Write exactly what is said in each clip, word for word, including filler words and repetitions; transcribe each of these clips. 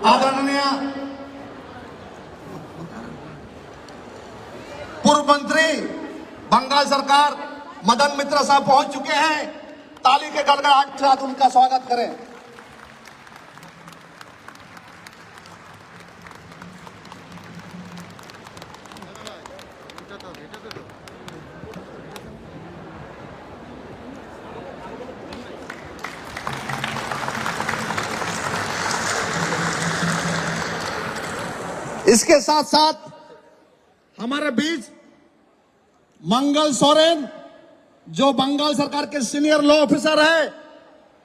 आदरणीय पूर्व मंत्री बंगाल सरकार मदन मित्रा साहब पहुंच चुके हैं। ताली के गड़गड़ाहट के साथ उनका स्वागत करें। इसके साथ साथ हमारे बीच मंगल सोरेन, जो बंगाल सरकार के सीनियर लॉ ऑफिसर है,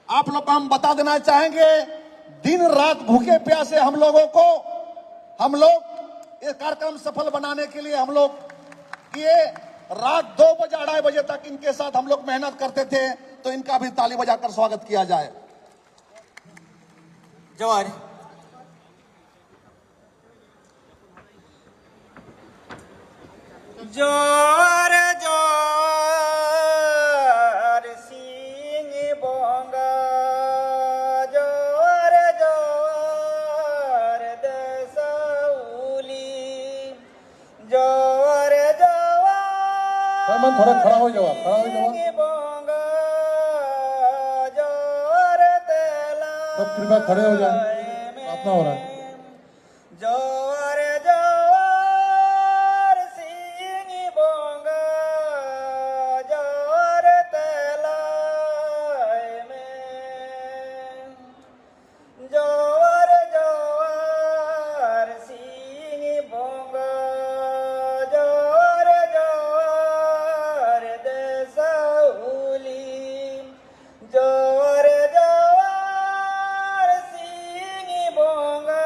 आप लोग को हम बता देना चाहेंगे, दिन रात भूखे प्यासे हम लोगों को, हम लोग ये कार्यक्रम सफल बनाने के लिए हम लोग ये रात दो बजे, अढ़ाई बजे तक इनके साथ हम लोग मेहनत करते थे, तो इनका भी ताली बजाकर स्वागत किया जाए। जोहार। जोहार, जोहार, सिंह बोंगा, जोहार, जोहार, दसौली, जोहार, जोहार, भाई, मन थोड़ा खड़ा हो जाओ, खड़ा हो जाओ। सिंह बोंगा, जोहार, तेला, सब कृपया खड़े हो जाएं, प्रार्थना हो रहा है। जोहार, जोहार, सिंह बोंगा, जोहार, तेला, में। जोहार, जोहार, सिंह बोंगा, जोहार, जोहार, दसौली। जोहार, जोहार, सिंह बोंगा,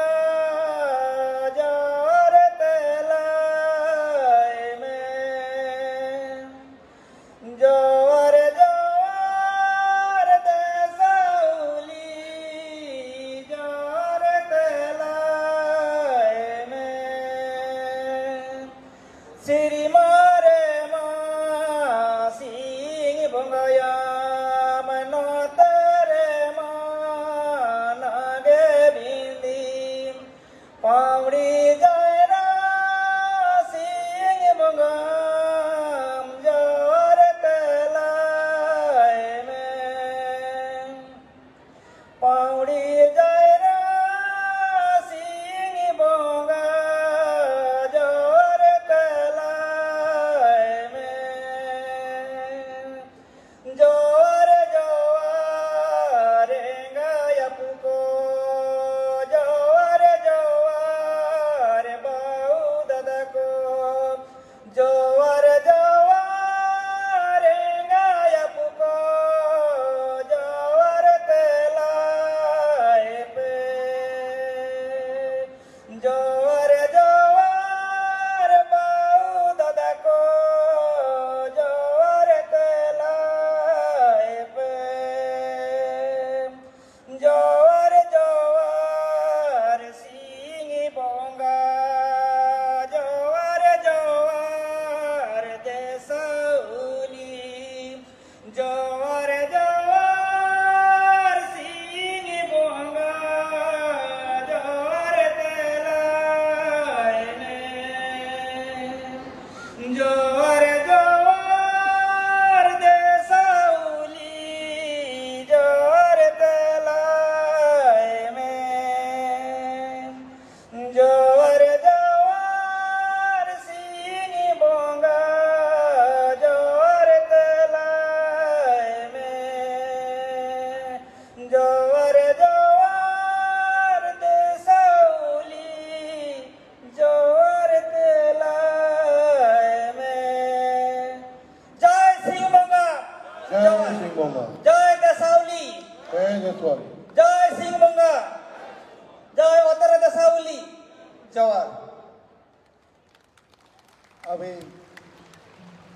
अभी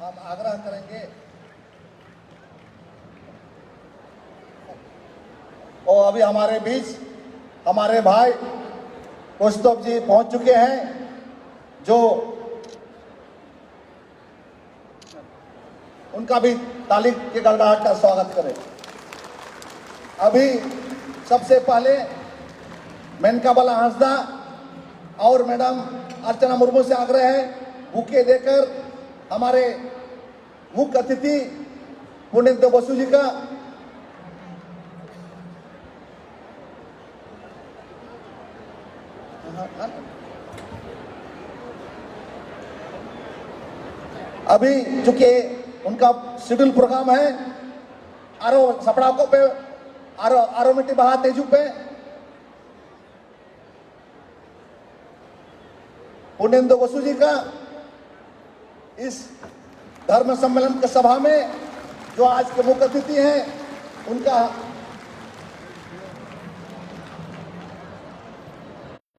हम आग्रह करेंगे। ओ, अभी हमारे बीच हमारे भाई कौस्तुभ जी पहुंच चुके हैं, जो उनका भी ताली के गड़गड़ाहट का स्वागत करें। अभी सबसे पहले मेनका बाला हांसदा और मैडम अर्चना मुर्मू से आग्रह है, बुके देकर हमारे मुख्य अतिथि पुनेंद्र बसु जी का अभी चूंकि उनका शेड्यूल प्रोग्राम है, ᱟᱨᱚ ᱥᱟᱯᱲᱟᱣ ᱠᱚᱜ ᱯᱮ, ᱟᱨᱚ ᱟᱨᱚ ᱢᱤᱫᱴᱤᱡ ᱵᱟᱦᱟ ᱛᱮᱡᱩᱜ ᱯᱮ᱾ पुनेंद्र बसु जी का इस धर्म सम्मेलन के सभा में जो आज के मुख्य अतिथि हैं, उनका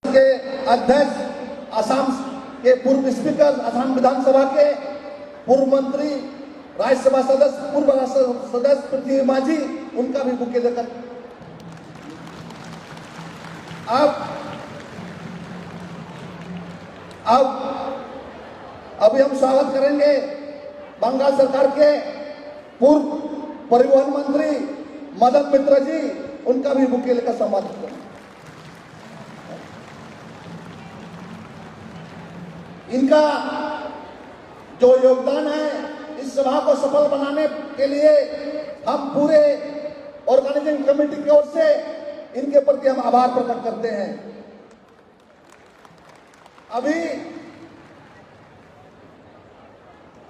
के अध्यक्ष, आसाम के पूर्व स्पीकर, आसाम विधानसभा के पूर्व मंत्री, राज्यसभा सदस्य, पूर्व राज्यसभा सदस्य पृथ्वी माझी, उनका भी बुके देकर अब अब अभी हम स्वागत करेंगे बंगाल सरकार के पूर्व परिवहन मंत्री मदन मित्र जी, उनका भी बुके लेकर सम्मानित करेंगे। इनका जो योगदान है, इस सभा को सफल बनाने के लिए हम पूरे ऑर्गेनाइजिंग कमेटी की ओर से इनके प्रति हम आभार प्रकट करते हैं। अभी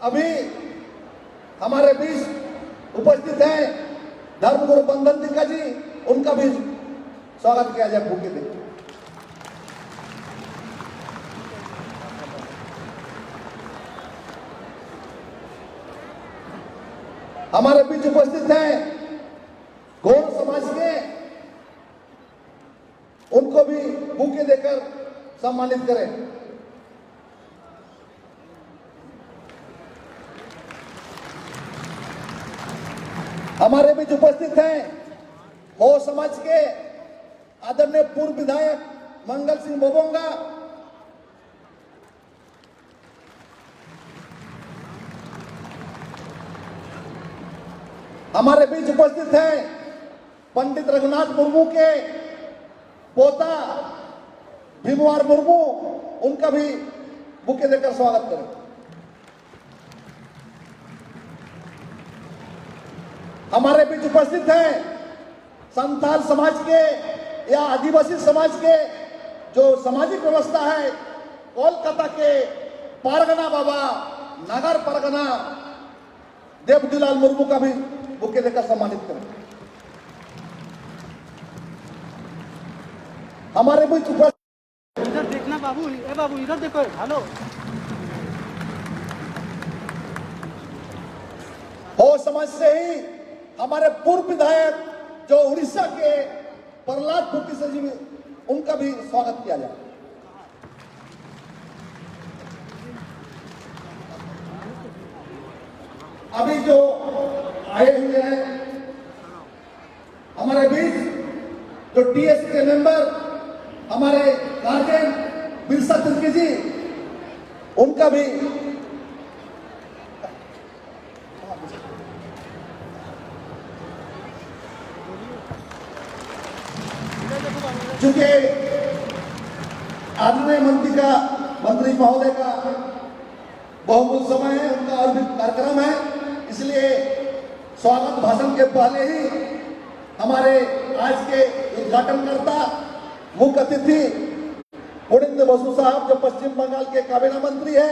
अभी हमारे बीच उपस्थित हैं धर्मगुरु बंदन तिक्का जी, उनका भी स्वागत किया जाए बुके देकर। हमारे बीच उपस्थित हैं गौड़ समाज के, उनको भी बुके देकर सम्मानित करें। हमारे बीच उपस्थित हैं हो समाज के आदरणीय पूर्व विधायक मंगल सिंह बोबोंगा। हमारे बीच उपस्थित हैं पंडित रघुनाथ मुर्मू के पोता भीमवार मुर्मू, उनका भी बुके देकर स्वागत करें। हमारे बीच उपस्थित हैं संथाल समाज के या आदिवासी समाज के जो सामाजिक व्यवस्था है, कोलकाता के परगना बाबा, नगर परगना देवदुलाल मुर्मू का भी बुके देकर सम्मानित करें। हमारे बीच उपस्थित इधर देखना बाबू, ए बाबू, इधर देखो, हेलो। हो समाज से ही हमारे पूर्व विधायक जो उड़ीसा के प्रहलाद बुद्धिसेजी, उनका भी स्वागत किया जाए। अभी जो आए हुए हैं हमारे बीच, जो टीएस के मेंबर, हमारे गार्जियन बिरसा तिर्की जी, उनका भी, चूंकि आदरणीय मंत्री का, मंत्री महोदय का बहुमूल्य समय है, उनका और भी कार्यक्रम है, इसलिए स्वागत भाषण के पहले ही हमारे आज के उद्घाटनकर्ता, मुख्य अतिथि पूर्णेंदु बसु साहब, जो पश्चिम बंगाल के काबीना मंत्री है,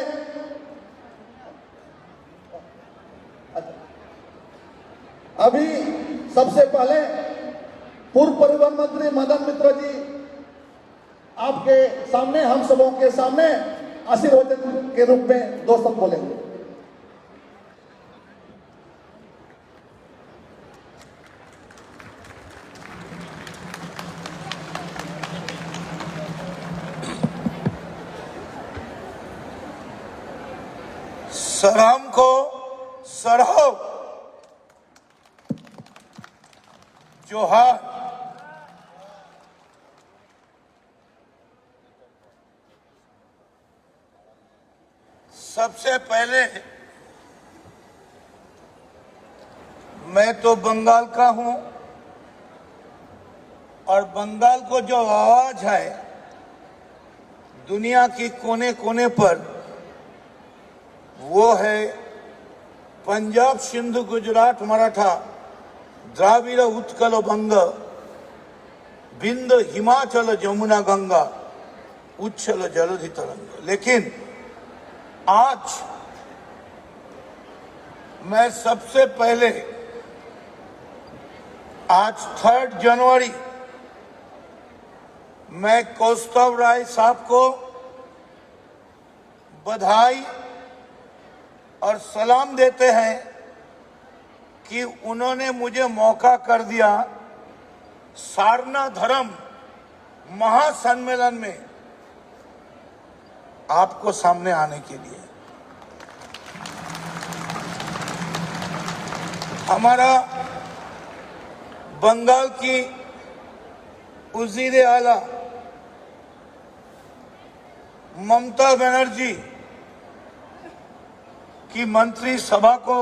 अभी सबसे पहले पूर्व परिवहन मंत्री मदन मित्र जी आपके सामने, हम सबों के सामने आशीर्वचन के रूप में दो शब्द बोलेंगे। ᱥᱟᱱᱟᱢ ᱠᱚ ᱥᱟᱨᱦᱟᱣ᱾ जोहार। सबसे पहले मैं तो बंगाल का हूं और बंगाल को जो आवाज है दुनिया के कोने कोने पर, वो है पंजाब सिंधु गुजरात मराठा द्राविड़ उत्कल बंग बिंद हिमाचल जमुना गंगा उच्छल जलधि तरंग। लेकिन आज मैं सबसे पहले, आज थर्ड जनवरी, मैं कौस्तव राय साहब को बधाई और सलाम देते हैं कि उन्होंने मुझे मौका कर दिया सारना धर्म महासम्मेलन में आपको सामने आने के लिए। हमारा बंगाल की वजीर आला ममता बनर्जी की मंत्री सभा को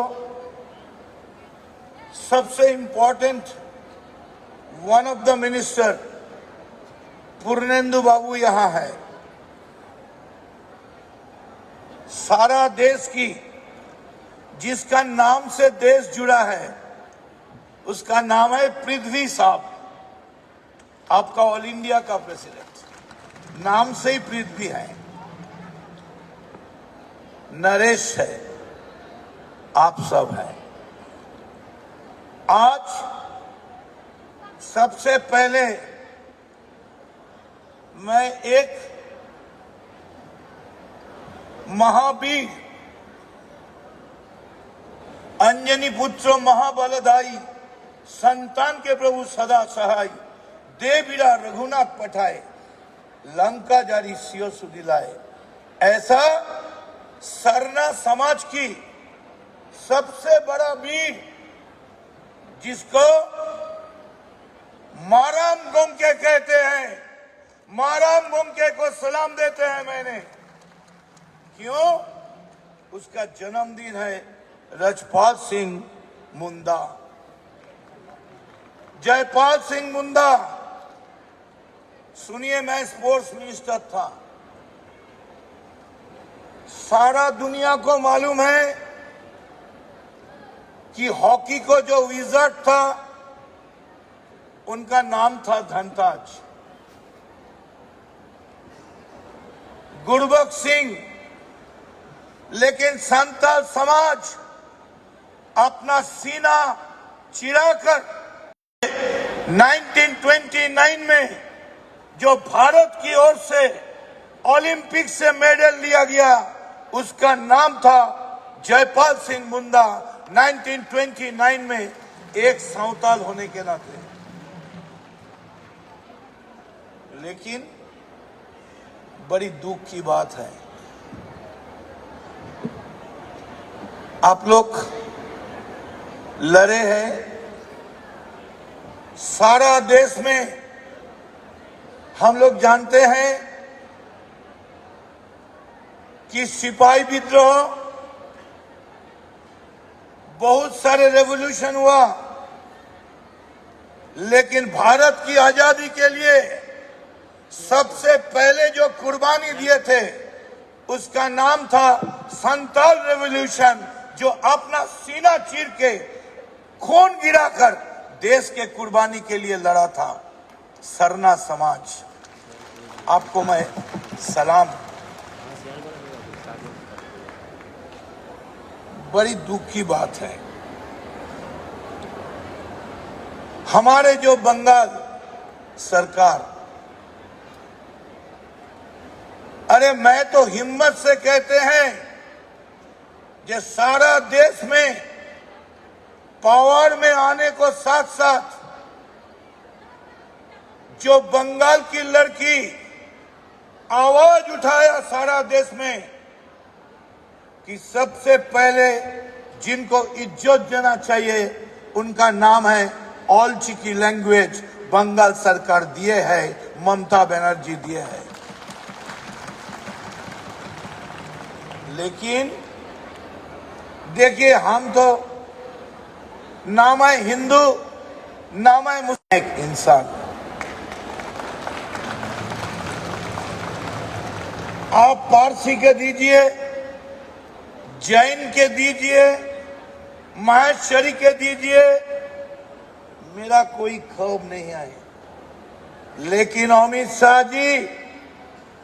सबसे important one of the minister Purnendu बाबू यहां है। सारा देश की, जिसका नाम से देश जुड़ा है, उसका नाम है पृथ्वी साहब। आपका ऑल इंडिया का प्रेसिडेंट, नाम से ही पृथ्वी है, नरेश है, आप सब हैं। आज सबसे पहले मैं एक महावीर अंजनी पुत्र महाबलदाई, संतान के प्रभु सदा सहाय, देवीरा रघुनाथ पठाए, लंका जारी सियो सुदिलाए। ऐसा सरना समाज की सबसे बड़ा वीर, जिसको माराम गोमके कहते हैं, माराम गोमके को सलाम देते हैं मैंने। क्यों? उसका जन्मदिन है रजपाल सिंह मुंडा। जयपाल सिंह मुंडा, सुनिए, मैं स्पोर्ट्स मिनिस्टर था। सारा दुनिया को मालूम है कि हॉकी को जो विजर्ड था, उनका नाम था धनताज गुरबख्श सिंग। लेकिन संथाल समाज अपना सीना चिराकर नाइनटीन ट्वेंटी नाइन में जो भारत की ओर से ओलंपिक से मेडल लिया गया, उसका नाम था Jaipal Singh Munda. Nineteen twenty nine में एक संथाल होने के नाते, लेकिन बड़ी दुख की बात है, आप लोग लड़े हैं सारा देश में। हम लोग जानते हैं कि सिपाही विद्रोह, बहुत सारे रेवोल्यूशन हुआ, लेकिन भारत की आजादी के लिए सबसे पहले जो कुर्बानी दिए थे, उसका नाम था संथाल रेवोल्यूशन। जो अपना सीना चीर के, खून गिराकर देश के कुर्बानी के लिए लड़ा था। सरना समाज, आपको मैं सलाम। बड़ी दुख की बात है, हमारे जो बंगाल सरकार, अरे, मैं तो हिम्मत से कहते हैं कि सारा देश में पावर में आने को साथ साथ जो बंगाल की लड़की आवाज उठाया सारा देश में कि सबसे पहले जिनको इज्जत देना चाहिए, उनका नाम है ऑलचिकी लैंग्वेज, बंगाल सरकार दिए है, ममता बनर्जी दिए है। लेकिन देखिए, हम तो नाम है हिंदू, नाम है मुस्लिम, एक इंसान। आप पारसी के दीजिए, जैन के दीजिए, महेश्वरी के दीजिए, मेरा कोई खौफ नहीं है। लेकिन अमित शाह जी,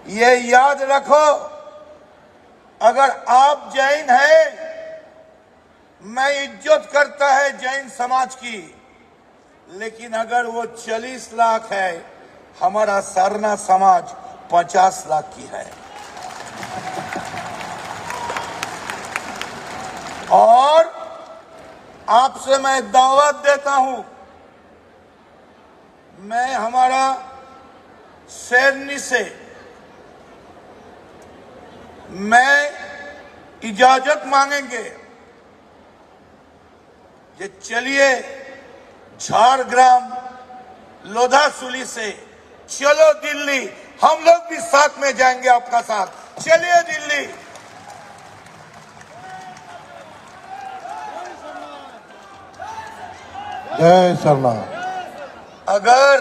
ये याद रखो, अगर आप जैन हैं, मैं इज्जत करता है जैन समाज की, लेकिन अगर वो चालीस लाख है, हमारा सरना समाज पचास लाख की है। और आपसे मैं दावत देता हूं, मैं हमारा शेरनी से मैं इजाजत मांगेंगे कि चलिए झारग्राम लोधासुली से चलो दिल्ली, हम लोग भी साथ में जाएंगे आपका साथ। चलिए दिल्ली। जय सरना। अगर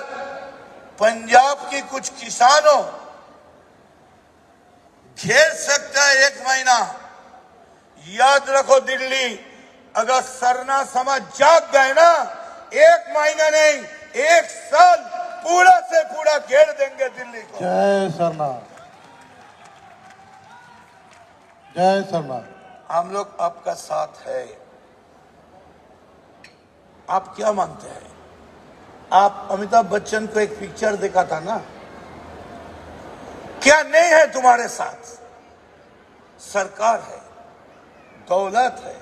पंजाब की कुछ किसानों घेर सकता है एक महीना, याद रखो दिल्ली, अगर सरना समाज जाग गए ना, एक महीना नहीं, एक साल पूरा से पूरा घेर देंगे दिल्ली को। जय सरना। जय सरना। हम लोग आपका साथ है। आप क्या मानते हैं? आप अमिताभ बच्चन को एक पिक्चर देखा था ना? क्या नहीं है तुम्हारे साथ? सरकार है, दौलत है,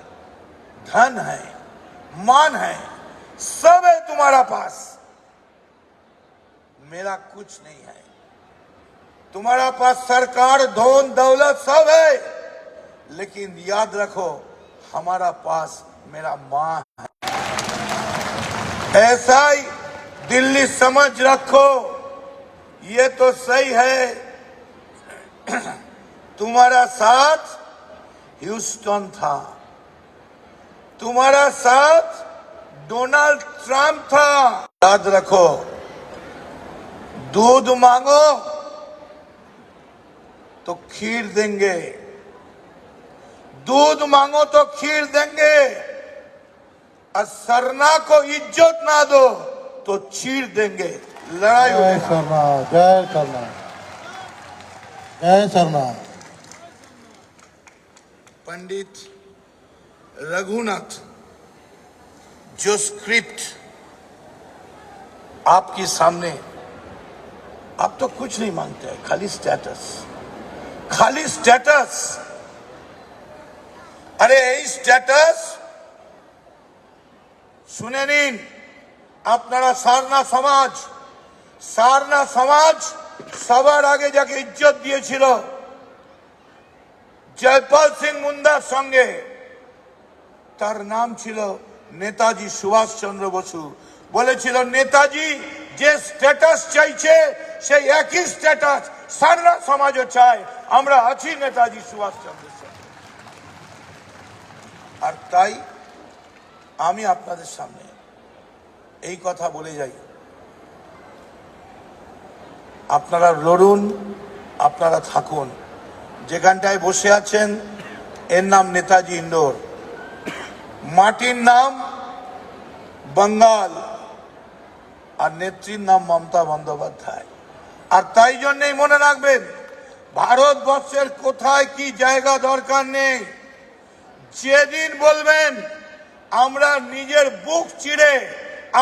धन है, मान है, सब है तुम्हारा पास। मेरा कुछ नहीं है। तुम्हारा पास सरकार, धन दौलत सब है, लेकिन याद रखो, हमारा पास मेरा माँ है। ऐसा ही दिल्ली समझ रखो, ये तो सही है, तुम्हारा साथ ह्यूस्टन था, तुम्हारा साथ डोनाल्ड ट्रंप था। याद रखो, दूध मांगो तो खीर देंगे, दूध मांगो तो खीर देंगे, और सरना को इज्जत ना दो तो चीर देंगे। लड़ाई हो जय गई। सरना, जय सरना, जय सरना। पंडित रघुनाथ, जो स्क्रिप्ट आपके सामने, आप तो कुछ नहीं मांगते हैं, खाली स्टेटस, खाली स्टेटस। আরে, এই স্ট্যাটাস শুনে নিন। আপনারা সারনা সমাজ, সারনা সমাজ সবার আগে যাকে ইজ্জত দিয়েছিল জয়পাল সিং মুন্ডার সঙ্গে, তার নাম ছিল নেতাজি সুভাষচন্দ্র বসু। বলেছিল, নেতাজি যে স্ট্যাটাস চাইছে, সেই একই স্ট্যাটাস সারনা সমাজও চায়। আমরা আছি নেতাজি সুভাষচন্দ্রের সঙ্গে। আর তাই আমি আপনাদের সামনে এই কথা বলে যাই, আপনারা লড়ুন, আপনারা থাকুন। যেখানটায় বসে আছেন, এর নাম নেতাজি ইন্ডোর। মাটির নাম বাঙ্গাল, আর নেত্রীর নাম মমতা বন্দ্যোপাধ্যায়। আর তাই জন্যই মনে রাখবেন, ভারতবর্ষের কোথায় কি জায়গা দরকার নেই, যেদিন বলবেন, আমরা নিজের বুক চিরে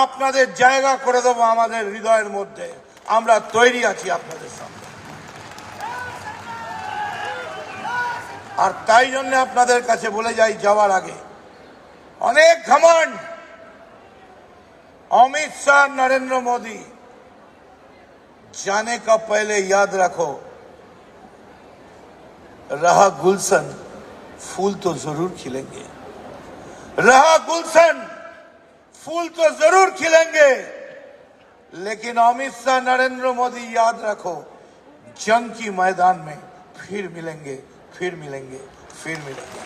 আপনাদের জায়গা করে দেবো আমাদের হৃদয়ের মধ্যে। আমরা তৈরি আছি আপনাদের সঙ্গে। আর তাই জন্য আপনাদের কাছে বলে যাই যাওয়ার আগে, অনেক ঘমণ্ড। অমিত শাহ, নরেন্দ্র মোদী, जाने का पहले याद रखो, रहा गुलशन, फूल तो जरूर खिलेंगे। रहा गुलशन, फूल तो जरूर खिलेंगे। लेकिन अमित शाह, नरेंद्र मोदी, याद रखो, जंग की मैदान में फिर मिलेंगे, फिर मिलेंगे, फिर मिलेंगे।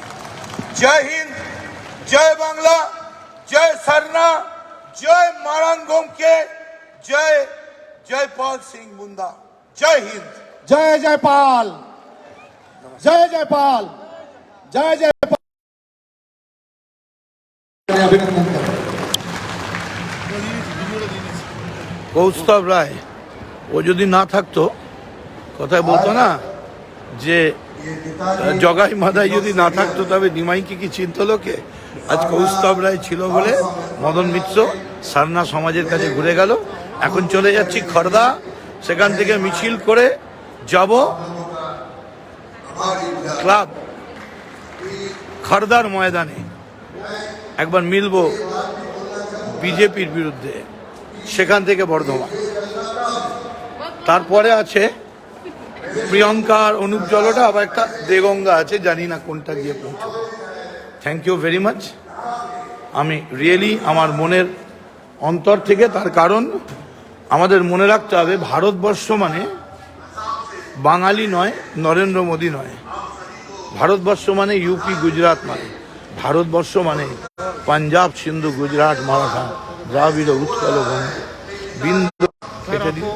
जय हिंद, जय बांग्ला, जय सरना, जय मारांग गोमके, जय जयपाल सिंह मुंडा। जय हिंद। जय जयपाल। जय जयपाल। जय जयपाल। अभिनंदन करता हूं। কৌস্তব রায়, ও যদি না থাকতো, কথায় বলতো না যে আহ, জগাই মাদাই যদি না থাকতো, তবে নিমাইকে কি চিনতো লোকে? আজ কৌস্তব রায় ছিল বলে মদন মিত্র সারনা সমাজের কাছে ঘুরে গেল। এখন চলে যাচ্ছি খর্দা, সেখান থেকে মিছিল করে যাব ক্লাব খর্দার ময়দানে। একবার মিলবো বিজেপির বিরুদ্ধে, সেখান থেকে বর্ধমান। তারপরে আছে প্রিয়ঙ্কা আর অনুপ জলটা, আবার একটা দেগঙ্গা আছে, জানি না কোনটা গিয়ে পৌঁছবে। Thank you very much. আমি রিয়েলি আমার মনের অন্তর থেকে, তার কারণ আমাদের মনে রাখতে হবে, ভারতবর্ষ মানে বাঙালি নয়, নরেন্দ্র মোদী নয়। ভারতবর্ষ মানে ইউপি, গুজরাট নয়। ভারতবর্ষ মানে পাঞ্জাব, সিন্ধু, গুজরাট, মারাঠা, দ্রাবিড়, উৎকল, বঙ্গ, বিন্দ, এটা দিয়ে